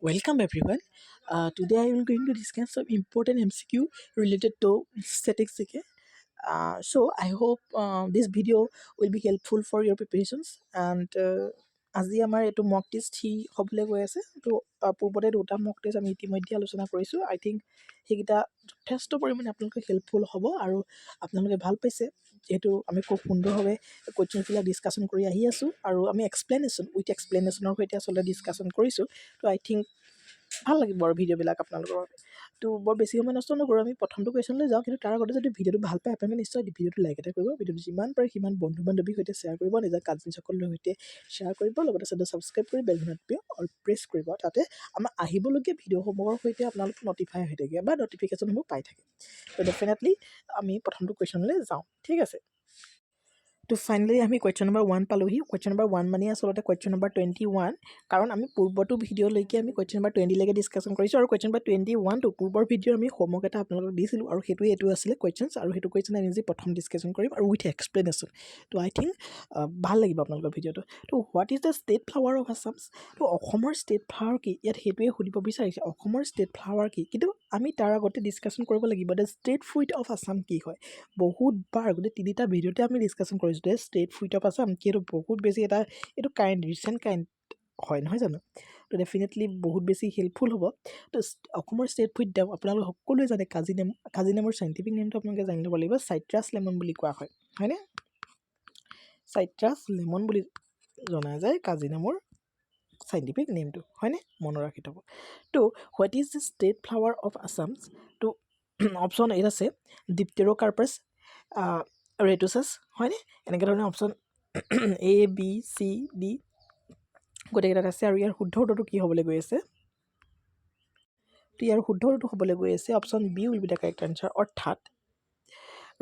Welcome everyone. Today I will going to discuss some important MCQ related to static GK. So I hope this video will be helpful for your preparations and আজি আমাৰ এইটো মক test three হ'বলৈ গৈ আছে। তো পূৰ্বতে দুটা মক test আমি ইতিমধ্যে আলোচনা কৰিছোঁ। আই থিংক সেইকেইটা যথেষ্ট পৰিমাণে আপোনালোকে হেল্পফুল হ'ব আৰু আপোনালোকে ভাল পাইছে, যিহেতু আমি খুব সুন্দৰভাৱে কুৱেশ্যনবিলাক ডিছকাশ্যন কৰি আহি আছোঁ আৰু আমি এক্সপ্লেনেশ্যন উইথ এক্সপ্লেনেশ্যনৰ সৈতে আচলতে ডিছকাশ্যন কৰিছোঁ। তো আই থিংক ভাল লাগিব আৰু ভিডিঅ'বিলাক আপোনালোকৰ বাবে। তো বৰ বেছি সময় নষ্ট নকৰোঁ, আমি প্ৰথমটো কুৱেশ্যনলৈ যাওঁ। কিন্তু তাৰ আগতে যদি ভিডিঅ'টো ভাল পায়, আপোনালোকে নিশ্চয় ভিডিঅ'টো লাইক এটা কৰিব, ভিডিঅ'টো যিমান পাৰে সিমান বন্ধু বান্ধৱীৰ সৈতে শ্বেয়াৰ কৰিব, নিজৰ কাজিনসকলৰ সৈতে শ্বেয়াৰ কৰিব, লগতে চেনেলটো ছাবস্ক্ৰাইব কৰি বেল টিপি অল প্ৰেছ কৰিব, তাতে আমাৰ আহিবলগীয়া ভিডিঅ'সমূহৰ সৈতে আপোনালোক নটিফাই হৈ থাকে বা নটিফিকেশ্যনসমূহ পাই থাকে। তো ডেফিনেটলি আমি প্ৰথমটো কুৱেশ্যনলৈ যাওঁ, ঠিক আছে? তো ফাইনেলি আমি কুৱেশ্যন নম্বৰ ওৱান পালোহি। কুৱেশ্যন নম্বৰ ওৱান মানে আচলতে কুৱেশ্যন নম্বৰ 21, কাৰণ আমি পূৰ্বটো ভিডিঅ'লৈকে আমি কুৱেশ্যন নম্বৰ 20লৈকে ডিছকাশ্যন কৰিছোঁ আৰু কুৱেশ্যন নম্বৰ 21টো পূৰ্বৰ ভিডিঅ'ৰ আমি হোমৱৰ্ক এটা আপোনালোকক দিছিলোঁ আৰু সেইটোৱে এইটো আছিলে কুৱেশ্যনছ আৰু সেইটো কুৱেশ্যন আমি আজি প্ৰথম ডিছকাশ্যন কৰিম আৰু উইথ এক্সপ্লেনেশ্যন। তো আই থিংক ভাল লাগিব আপোনালোকৰ ভিডিঅ'টো। তো what is the state flower of Assam? তো অসমৰ ষ্টেট ফ্লাৱাৰ কি, ইয়াত সেইটোৱে সুধিব বিচাৰিছে, অসমৰ ষ্টেট ফ্লাৱাৰ কি? কিন্তু আমি তাৰ আগতে ডিছকাশ্যন কৰিব লাগিব the state fruit of Assam কি হয়। বহুতবাৰ গোটেই তিনিটা ভিডিঅ'তে আমি ডিছকাশ্যন কৰিছোঁ the state fruit of Assam কি। এইটো বহুত বেছি এটা এইটো কাৰেণ্ট, ৰিচেণ্ট কাৰেণ্ট হয়, নহয় জানো? তো ডেফিনেটলি বহুত বেছি হেল্পফুল হ'ব। তো অসমৰ ষ্টেট ফ্ৰুইট আপোনালোকে সকলোৱে জানে কাজি নেমু। কাজি নেমুৰ চাইণ্টিফিক নেমটো আপোনালোকে জানি ল'ব লাগিব, চাইট্ৰাছ লেমন বুলি কোৱা হয়, হয়নে? চাইট্ৰাছ লেমন বুলি জনা যায় কাজি নেমুৰ চাইণ্টিফিক নেমটো, হয়নে? মনত ৰাখি থ'ব। তো what is the state flower of Assam? তো অপশ্যন এইত আছে ডিপটেৰ'কাৰ্পাছ ৰেটুচাছ, হয়নে? এনেকৈ ধৰণে option A, B, C, D গোটেইকেইটাত আছে। আৰু ইয়াৰ শুদ্ধ উত্তৰটো কি হ'বলৈ গৈ আছে? তো ইয়াৰ শুদ্ধ উত্তৰটো হ'বলৈ গৈ আছে option B will be the correct answer, অৰ্থাৎ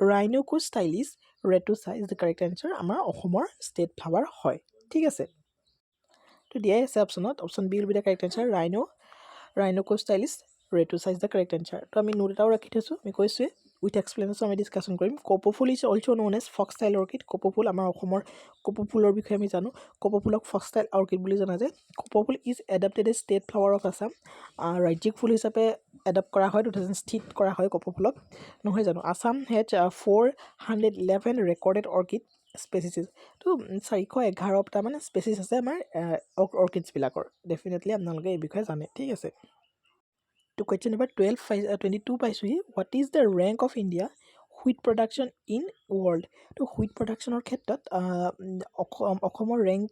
Rhynchostylis retusa is the correct answer। আমাৰ অসমৰ ষ্টেট ফ্লাৱাৰ হয়, ঠিক আছে? তো দিয়াই আছে অপশ্যনত, option B will be the correct answer, Rhynchostylis retusa is the correct answer। তো আমি নোট এটাও ৰাখি থৈছোঁ, আমি কৈছোঁৱে উইথ এক্সপ্লেনেশ্যন আমি ডিছকাশ্যন কৰিম। কপৌফুল is also known as foxtail orchid। কপৌফুল, আমাৰ অসমৰ কপৌফুলৰ বিষয়ে আমি জানো, কপৌফুলক ফক্সটাইল অৰ্কিড বুলি জনা যায়। কপৌফুল is adopted a state flower of Assam। ৰাজ্যিক ফুল হিচাপে এডপ্ট কৰা হয়, 2003ত কৰা হয় কপৌফুলক, নহয় জানো? Assam has 411 recorded orchid species। তো 411টা মানে স্পেচিছ আছে আমাৰ অৰ্কিডছবিলাকৰ। ডেফিনেটলি আপোনালোকে এই বিষয়ে জানে, ঠিক আছে? তো কুৱেশ্যন নম্বৰ 12 পাই 22 পাইছোঁহি। What is the rank of India wheat production in world? তো হুইট প্ৰডাকশ্যনৰ ক্ষেত্ৰত অসমৰ ৰেংক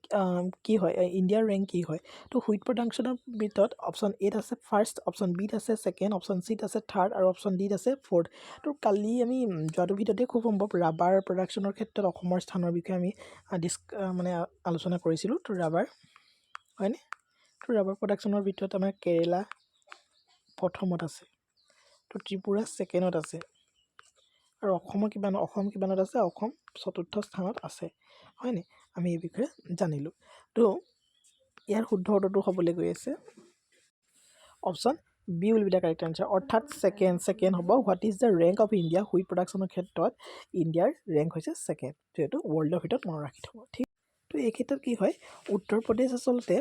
কি হয়, ইণ্ডিয়াৰ ৰেংক কি হয়? তো হুইট প্ৰডাকশ্যনৰ ভিতৰত অপশ্যন এত আছে ফাৰ্ষ্ট, অপশ্যন বিত আছে ছেকেণ্ড, অপশ্যন চিত আছে থাৰ্ড আৰু অপশ্যন ডিত আছে ফ'ৰ্থ। তো কালি আমি যোৱাটো ভিডিঅ'তে খুব সম্ভৱ ৰাবাৰ প্ৰডাকশ্যনৰ ক্ষেত্ৰত অসমৰ স্থানৰ বিষয়ে আমি মানে আলোচনা কৰিছিলোঁ। তো ৰাবাৰ, হয়নে? তো ৰাবাৰ প্ৰডাকশ্যনৰ ভিতৰত আমাৰ কেৰেলা প্ৰথমত আছে, তো ত্ৰিপুৰা ছেকেণ্ডত আছে আৰু অসমৰ কিমান, অসম কিমানত আছে? অসম চতুৰ্থ স্থানত আছে, হয়নে? আমি এই বিষয়ে জানিলোঁ। তো ইয়াৰ শুদ্ধ উত্তৰটো হ'বলৈ গৈ আছে option B will be the correct answer, অৰ্থাৎ ছেকেণ্ড হ'ব। What is the rank of India wheat প্ৰডাকশ্যনৰ ক্ষেত্ৰত ইণ্ডিয়াৰ ৰেংক হৈছে ছেকেণ্ড। তো এইটো ৱৰ্ল্ডৰ ভিতৰত মনত ৰাখি থ'ব, ঠিক? তো এই ক্ষেত্ৰত কি হয়, উত্তৰ প্ৰদেশ আচলতে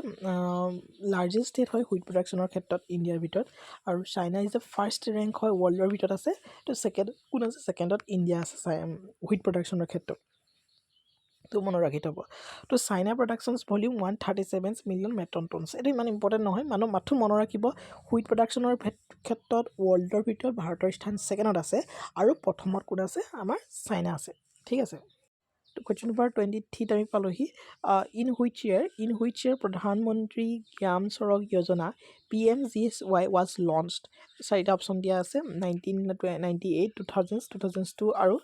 লাৰ্জেষ্ট ষ্টেট হয় হুইট প্ৰডাকশ্যনৰ ক্ষেত্ৰত ইণ্ডিয়াৰ ভিতৰত আৰু China is the first rank হয়, ৱৰ্ল্ডৰ ভিতৰত আছে। তো ছেকেণ্ড কোন আছে? ছেকেণ্ডত ইণ্ডিয়া আছে হুইট প্ৰডাকশ্যনৰ ক্ষেত্ৰত। তো মনত ৰাখি থ'ব। তো China productions volume 137 million metric tons। এইটো ইমান ইম্পৰ্টেণ্ট নহয়, মানুহ মাথো মনত ৰাখিব হুইট প্ৰডাকশ্যনৰ ক্ষেত্ৰত ৱৰ্ল্ডৰ ভিতৰত ভাৰতৰ স্থান ছেকেণ্ডত আছে আৰু প্ৰথমত কোন আছে? আমাৰ চাইনা আছে, ঠিক আছে? তো কুৱেশ্যন নম্বৰ 23ত আমি পালোহি। In which year Pradhan Mantri Gram Sadak Yojana, PMGSY, was launched? চাৰিটা অপশ্যন দিয়া আছে, 1998, 2000, 2002 আৰু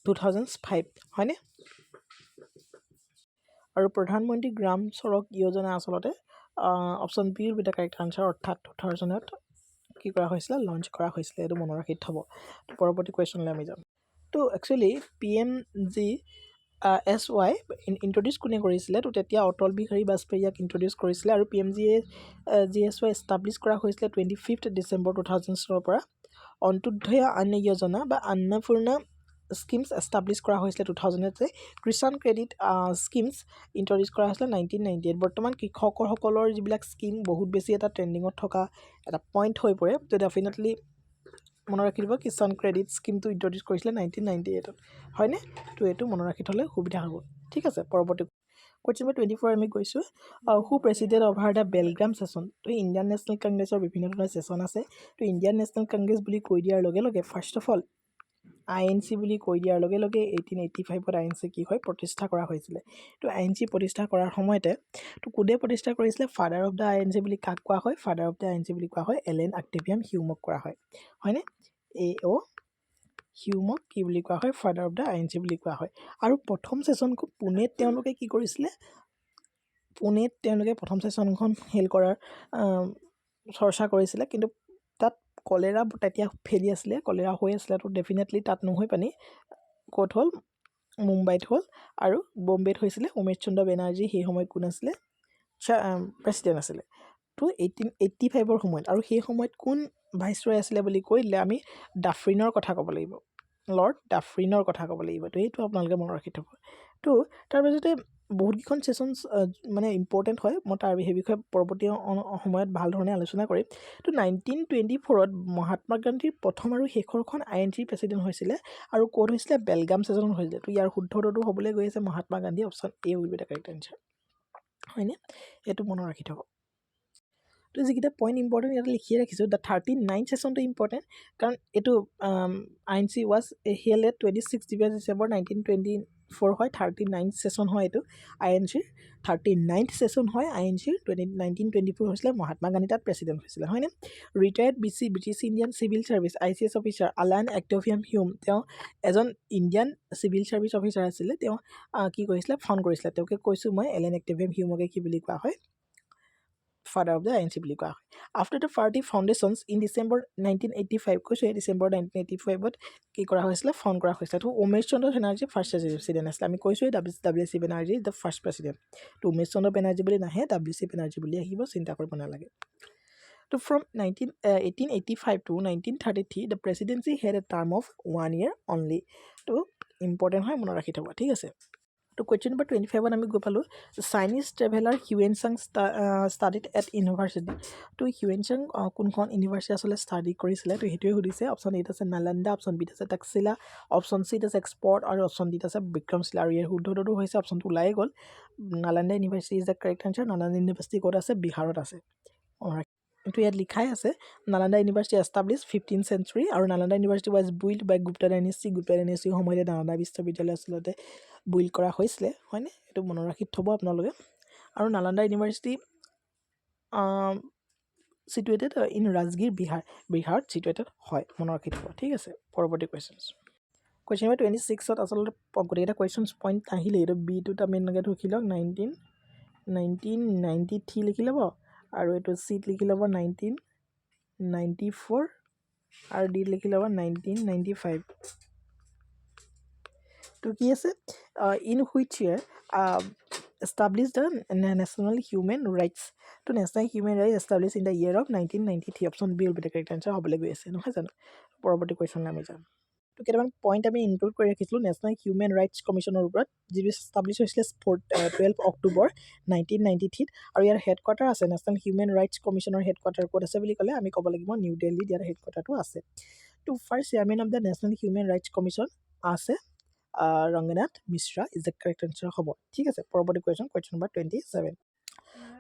2005, হয়নে? আৰু প্ৰধানমন্ত্ৰী গ্ৰাম চড়ক যোজনা আচলতে option B will be the correct answer, অৰ্থাৎ 2000ত কি কৰা হৈছিলে? লঞ্চ কৰা হৈছিলে। এইটো মনত ৰাখি থ'ব। পৰৱৰ্তী কুৱেশ্যনলৈ আমি যাম। তো একচুৱেলি PMGSY introduce কোনে কৰিছিলে? তো তেতিয়া অটল বিহাৰী বাজপেয়ী ইয়াক ইণ্ট্ৰডিউচ কৰিছিলে আৰু PMGSY establish কৰা হৈছিলে 25 ডিচেম্বৰ 2000ৰ পৰা। অন্ত্যোদয় অন্ন যোজনা বা অন্নপূৰ্ণা স্কিমছ এষ্টাব্লিছ কৰা হৈছিলে 2000তে। কিষাণ ক্ৰেডিট স্কিমছ ইণ্ট্ৰডিউচ কৰা হৈছিলে 1998। বৰ্তমান কৃষকসকলৰ যিবিলাক স্কীম বহুত বেছি এটা ট্ৰেণ্ডিঙত থকা এটা পইণ্ট হৈ পৰে। তো ডেফিনেটলি মনত ৰাখি দিব, কিষাণ ক্ৰেডিট স্কীমটো ইণ্ট্ৰডিউচ কৰিছিলে 1998ত, হয়নে? তো এইটো মনত ৰাখি থ'লে সুবিধা হ'ব। ঠিক আছে, পৰৱৰ্তী কুৱেশ্যন নম্বৰ 24 আমি গৈছোঁ। Who presided over the Belgaum session? তো ইণ্ডিয়ান নেশ্যনেল কংগ্ৰেছৰ বিভিন্ন ধৰণৰ ছেছন আছে। তো ইণ্ডিয়ান নেশ্যনেল কংগ্ৰেছ বুলি কৈ দিয়াৰ লগে লগে, ফাৰ্ষ্ট অফ অল আইএনচি বুলি কৈ দিয়াৰ লগে লগে, 1885ত আইএনচি কি হয়, প্ৰতিষ্ঠা কৰা হৈছিলে। তো আইএনচি প্ৰতিষ্ঠা কৰাৰ সময়তে তো কোনে প্ৰতিষ্ঠা কৰিছিলে? ফাদাৰ অফ the INC বুলি কাক কোৱা হয়? ফাদাৰ অফ the INC বুলি কোৱা হয় এলেন অক্টেভিয়ান হিউমক কোৱা হয়, হয়নে? এ অ' হিউমক কি বুলি কোৱা হয়? ফাদাৰ অফ the INC বুলি কোৱা হয়। আৰু প্ৰথম ছেছনখন পুনেত তেওঁলোকে কি কৰিছিলে? পুনেত তেওঁলোকে প্ৰথম ছেছনখন হেল্ড কৰাৰ চৰ্চা কৰিছিলে, কিন্তু তাত কলেৰা তেতিয়া ফেলি আছিলে, কলেৰা হৈ আছিলে। তো ডেফিনেটলি তাত নহৈ পানি ক'ত হ'ল? মুম্বাইত হ'ল। আৰু বম্বেত হৈছিলে। উমেশ চন্দ্ৰ বেনাৰ্জী সেই সময়ত কোন আছিলে? প্ৰেচিডেণ্ট আছিলে। তো 1885ৰ সময়ত। আৰু সেই সময়ত কোন ভাইচৰয় আছিলে বুলি কৈ দিলে আমি ডাফৰিনৰ কথা ক'ব লাগিব, লৰ্ড ডাফৰিনৰ কথা ক'ব লাগিব। তো এইটো আপোনালোকে মনত ৰাখি থ'ব। তো তাৰপিছতে বহুতকেইখন ছেছনছ মানে ইম্পৰ্টেণ্ট হয়, মই তাৰ সেই বিষয়ে পৰৱৰ্তী সময়ত ভাল ধৰণে আলোচনা কৰিম। তো 1924ত মহাত্মা গান্ধীৰ প্ৰথম আৰু শেষৰখন আইএনচিৰ প্ৰেচিডেণ্ট হৈছিলে আৰু ক'ত হৈছিলে? বেলগাম ছেছনত হৈছিলে। তো ইয়াৰ শুদ্ধ উত্তৰটো হ'বলৈ গৈ আছে Mahatma Gandhi. Option A will be the correct answer, হয়নে? এইটো মনত ৰাখি থ'ব। তো যিকেইটা পইণ্ট ইম্পৰ্টেণ্ট ইয়াতে লিখিয়ে ৰাখিছোঁ। The 39 ছেশ্যনটো ইম্পৰ্টেণ্ট, কাৰণ এইটো INC was held at 26 December 1924 হয়। 39 ছেশ্যন হয় এইটো আইএনচিৰ, 39th session হয় আইএনচিৰ। 1924 হৈছিলে, মহাত্মা গান্ধী তাত প্ৰেচিডেণ্ট হৈছিলে, হয়নে? Retired British Indian Civil Service ICS officer Allan Octavian Hume, তেওঁ এজন ইণ্ডিয়ান চিভিল ছাৰ্ভিচ অফিচাৰ আছিলে। তেওঁ কি কৰিছিলে? ফাউণ্ড কৰিছিলে। তেওঁকে কৈছোঁ মই, এলান অক্টেভিয়ান হিউমকে কি বুলি কোৱা হয়? ফাদাৰ অফ the INC বুলি কোৱা হয়। After the party foundations in December 1985, কৈছোঁ, ডিচেম্বৰ 1985ত কি কৰা হৈছিলে? ফাউণ্ড কৰা হৈছিলে। তো উমেশ চন্দ্ৰ বেনাৰ্জী ফাৰ্ষ্ট প্ৰেচিডেণ্ট আছিলে। আমি কৈছোঁৱেই W C Banerjee the first president। তো উমেশ চন্দ্ৰ বেনাৰ্জী বুলি নাহে, ডাব্লিউ চি বেনাৰ্জী বুলি আহিব, চিন্তা কৰিব নালাগে। তো from 1885 to 1933, the presidency had a term of one year only। তো ইম্পৰ্টেণ্ট হয়, মনত ৰাখি থ'ব। ঠিক আছে, তো কুৱেশ্যন নম্বৰ 25ত আমি গৈ পালোঁ। Chinese traveller Hiuen Tsang studied at university। তো হিউৱেন চাং কোনখন ইউনিভাৰ্চিটি আচলতে ষ্টাডি কৰিছিলে, তো সেইটোৱে সুধিছে। অপশ্যন এত আছে নালান্দা, অপশ্যন বিত আছে টাক্সিলা, অপশ্যন চিত আছে অক্সফৰ্ড আৰু অপশ্যন ডিত আছে বিক্ৰমশিলা। আৰু ইয়াৰ শুদ্ধটো হৈছে, অপশ্যনটো ওলায়ে গ'ল, Nalanda University is the correct answer। Nalanda university ক'ত আছে? বিহাৰত আছে। এইটো ইয়াত লিখাই আছে, Nalanda University establish 15 century আৰু Nalanda University was built by Gupta dynasty। Gupta ডাইনেষ্টিৰ সময়তে নালান্দা বিশ্ববিদ্যালয় আচলতে বিল্ড কৰা হৈছিলে, হয়নে? এইটো মনত ৰাখি থ'ব আপোনালোকে। আৰু Nalanda University situated in Rajgir, Bihar। বিহাৰত চিটুৱেটেড হয়, মনত ৰাখি থ'ব। ঠিক আছে, পৰৱৰ্তী কুৱেশ্যনছ, কুৱেশ্যন নম্বৰ 26ত আচলতে গোটেইকেইটা কুৱেশ্যনছ পইণ্ট নাহিলে এইটো বিটোত আমি এনেকৈ লিখি লওক, 1993 লিখি ল'ব আৰু এইটো চিত লিখি ল'ব 1994 আৰু ডিত লিখি ল'ব 1995। তো কি আছে? In which year establish the National Human Rights? তো National Human Rights establish in the year of 1993। Option B will be the correct answer হ'বলৈ গৈ আছে, নহয় জানো? পৰৱৰ্তী কুৱেশ্যনলৈ আমি যাম। তো কেইটামান পইণ্ট আমি ইনক্লুড কৰি ৰাখিছিলোঁ নেশ্যনেল হিউমেন ৰাইটছ কমিশ্যনৰ ওপৰত, যিটো এষ্টাব্লিছ হৈছিলে 12 অক্টোবৰ 1993ত। আৰু ইয়াৰ হেডকোৱাৰ্টাৰ আছে, নেশ্যনেল হিউমেন ৰাইটছ কমিশ্যনৰ হেডকোৱাৰ্টাৰ ক'ত আছে বুলি ক'লে আমি ক'ব লাগিব নিউ দিল্লীত ইয়াৰ হেডকোৱাৰ্টাৰটো আছে। তো first chairman of the National Human Rights Commission আছে Ranganath Mishra is the correct answer হ'ব। ঠিক আছে, পৰৱৰ্তী কুৱেশ্যন, কুৱেশ্যন নম্বৰ 27।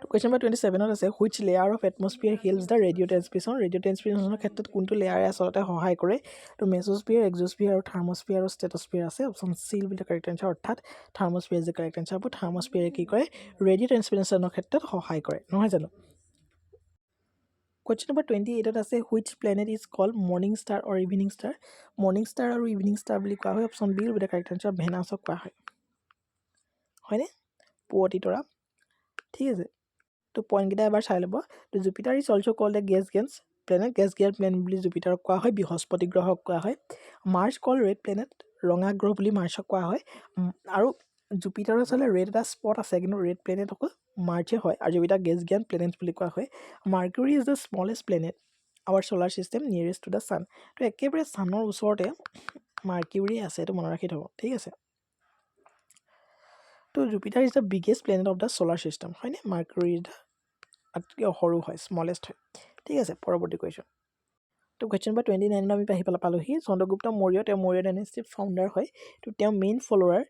তো কুৱেশ্যন নম্বৰ 27ত আছে, which layer of atmosphere helps the radio transmission? Radio ট্ৰেন্সমিশ্যনৰ ক্ষেত্ৰত কোনটো লেয়াৰে আচলতে সহায় কৰে? তো মেজ'স্ফিয়াৰ, এক্স'স্ফিয়াৰ আৰু থাৰ্মস্ফিয়াৰ আৰু ষ্ট্ৰেটস্ফিয়াৰ আছে। Option C will be the correct answer, অৰ্থাৎ thermosphere is the correct answer হ'ব। থাৰ্মস্ফিয়াৰে কি কৰে? ৰেডিঅ' ট্ৰেন্সমিশ্যনৰ ক্ষেত্ৰত সহায় কৰে, নহয় জানো? কুৱেশ্যন নম্বৰ 28ত আছে, which planet is called morning star or evening star? Morning star আৰু ইভিনিং ষ্টাৰ বুলি কোৱা হয়, option B will be the correct answer, ভেনাছক কোৱা হয়, হয়নে? পুৱতি তৰা। ঠিক আছে, তো পইণ্টকেইটা এবাৰ চাই ল'ব। তো Jupiter is also called a gas giant planet। Gas giant planet বুলি জুপিটাৰক কোৱা হয়, বৃহস্পতি গ্ৰহক কোৱা হয়। Mars call red planet, ৰঙা গ্ৰহ বুলি মাৰ্চক কোৱা হয়। আৰু জুপিটাৰৰ আচলতে ৰেড এটা স্পট আছে, কিন্তু ৰেড প্লেনেট অকল মাৰ্চে হয় আৰু জুপিটাৰ গেছ জায়েণ্ট প্লেনেট বুলি কোৱা হয়। Mercury is the smallest planet our solar system, nearest to the sun। তো একেবাৰে ছানৰ ওচৰতে মাৰ্কিউৰি আছে, এইটো মনত ৰাখি থ'ব, ঠিক আছে। তো Jupiter is the biggest planet of the solar system, হয়নে? মাৰ্কিউৰি is the আটাইতকৈ সৰু হয়, স্মলেষ্ট হয়, ঠিক আছে। পৰৱৰ্তী কুৱেশ্যন। তো কুৱেশ্যন নম্বৰ 29ত আমি আহি পেলাই পালোহি। চন্দ্ৰগুপ্ত মৌৰ্য, তেওঁ মৌৰ্য ডাইনেষ্টিৰ ফাউণ্ডাৰ হয়। তো তেওঁ মেইন ফ'ল'ৱাৰ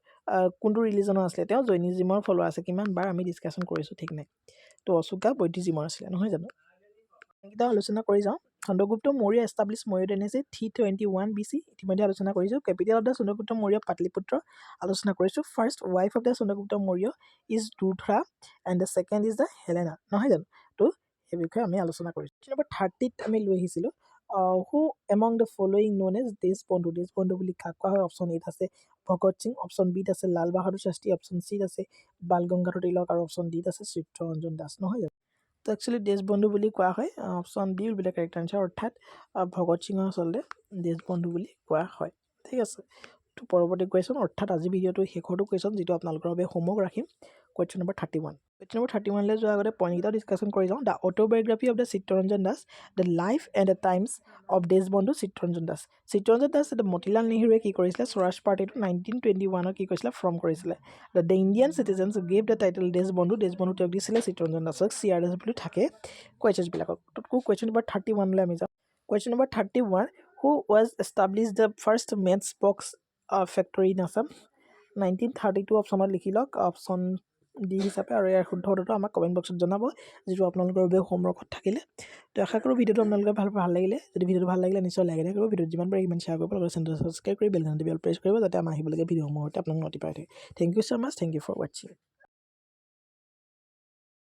কোনটো ৰিলিজনৰ আছিলে? তেওঁ জৈনিজিমৰ ফ'ল'ৱাৰ আছে। কিমান বাৰ আমি ডিছকাশ্যন কৰিছোঁ ঠিক নাই। তো অশোকা বৌদ্ধিজিমৰ আছিলে, নহয় জানো? এইকেইটা আলোচনা কৰি যাওঁ। Chandragupta Maurya establish Maurya dynasty 321 BC, ইতিমধ্যে আলোচনা কৰিছোঁ। Capital of the Chandragupta Maurya, Pataliputra, আলোচনা কৰিছোঁ। First wife of the Chandragupta Maurya is Durdhara and the second is the Helena, নহয় জানো? তো সেই বিষয়ে আমি আলোচনা কৰিছোঁ। নম্বৰ 30ত আমি লৈ আহিছিলোঁ, who among the following known as Deshbandhu? Deshbandhu বুলি কাক কোৱা হয়? অপশ্যন এত আছে ভগত সিং, অপশ্যন বিত আছে লাল বাহাদুৰ শাস্ত্ৰী, অপশ্যন চিত আছে বাল গংগাধৰ তিলক আৰু অপশ্যন ডিত আছে চিত্তৰঞ্জন দাস, নহয় জানো? তো একচুৱেলি দেশবন্ধু বুলি কোৱা হয়, option B will be the correct answer, অৰ্থাৎ ভগত সিঙৰ আচলতে দেশবন্ধু বুলি কোৱা হয়, ঠিক আছে। তো পৰৱৰ্তী কুৱেশ্যন, অৰ্থাৎ আজি ভিডিঅ'টো শেষৰটো কুৱেশ্যন, যিটো আপোনালোকৰ বাবে হোমৱৰ্ক ৰাখিম, question number 31। Question number 31লৈ যোৱাৰ আগতে পইণ্টকেইটাও ডিছকাশ্যন কৰি যাওঁ। The autobiography of the Chittaranjan Das, The Life and the Times of Deshbandhu Chittaranjan Das. Chittaranjan Das, Motilal নেহৰুৱে কি কৰিছিলে? স্বৰাজ পাৰ্টিটো 1921ত কি কৰিছিলে? ফৰ্ম কৰিছিলে। The Indian citizens gave the title Deshbandhu. Deshbandhu তেওঁক দিছিলে চিত্তৰঞ্জন দাসক। চি আৰ দাস বুলি থাকে কুৱেশ্যনছবিলাকক। তো কুৱেশ্যন নম্বৰ 31লৈ আমি যাওঁ। Question number 31, who was establish the first match box factory in Assam? 1932? অপশ্যনত লিখি লওক অপশ্যন ডি হিচাপে আৰু ইয়াৰ শুদ্ধ উত্তৰটো আমাক কমেণ্ট বক্সত জনাব, যিটো আপোনালোকৰ বাবে হোমৱৰ্কত থাকিলে। তো আশা কৰোঁ ভিডিঅ'টো আপোনালোকে ভাল ভাল লাগিলে। যদি ভিডিঅ'টো ভাল লাগিলে, নিশ্চয় লাইক এটা কৰিব, ভিডিঅ'টো যিমান পাৰে সিমান শ্বেয়াৰ কৰিব, লগতে চেনেলটো ছাবস্ক্ৰাইব কৰি বেল ঘণ্টা বেল প্ৰেছ কৰিব, যাতে আমাৰ আহিবলগীয়া ভিডিঅ'সমূহতে আপোনাক নটিফাই থাকে। Thank you so much, thank you for watching.